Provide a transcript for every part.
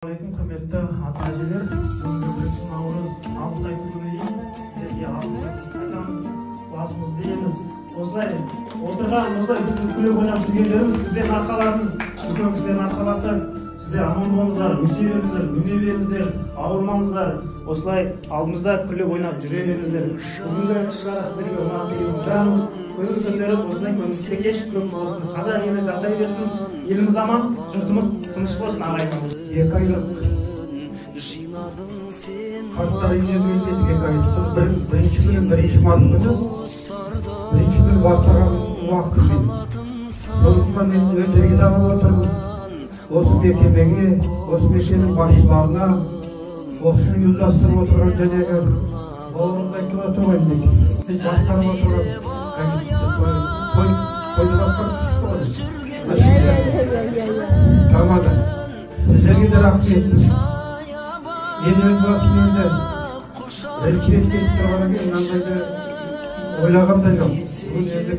Алейкум, құрметті ата әжелер. Бүгінгі 1 наурыз алғыс айту күні дейді. Сіздерге алғыс айтамыз, басымызды иеміз. Осылай отырған, осылай біздің күліп ойнап жүргендеріміз сіздердің арқаларыңыз, үлкен кісілердің арқаласы. Сіздер аман болыңыздар, өсе беріңіздер, өне беріңіздер, ауырмаңыздар. Осылай алдымызда күліп ойнап жүре беріңіздер. Бүгінгі іс-шара сіздерге ұнады деген ойдамыз. Көңіл көтеріп, осындай көңілді кеш көп болсын. Қазақ елі жасай берсін, еліміз аман, жұртымыз тыныш болсын, ағайын. 2 айлық қарттар үйіне келдік, 2 айлық. Бірінші күні, 1 март күні, бірінші күні бастаған уақытым мен. Сондықтан мен өте риза болып отырмын. Осы мекемеге, осы мекеменің басшыларына, осыны ұйымдастырып отырған жаңағы бауырымды айтып отыр ғой, мінекей. Басқарып отырған тойды басқарып шықты ғой. Тамада. Сіздерге де рахмет. Мен өз басым енді бірінші рет келіп тұрғаннан кейін мынандайды ойлаған да жоқ. Бүгін енді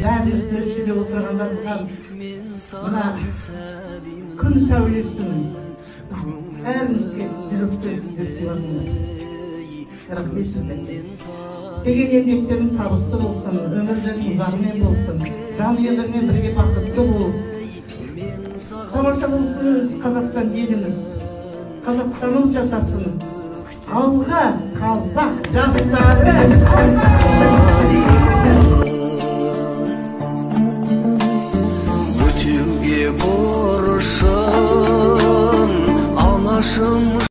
бәріміз осы жерде отырғандарымызға мына күн сәулесін бәрімізге жүректе сіздер сыйладыңдар. Рахмет сіздерге. Істеген еңбектерің табысты болсын, өмірлерің ұзағымен болсын, жанұяларыңмен бірге бақытты бол. Тамаша болсын Қазақстан еліміз. Қазақстанымыз жасасын. Алға қазақ жастары! Өтеуге борышын анашым.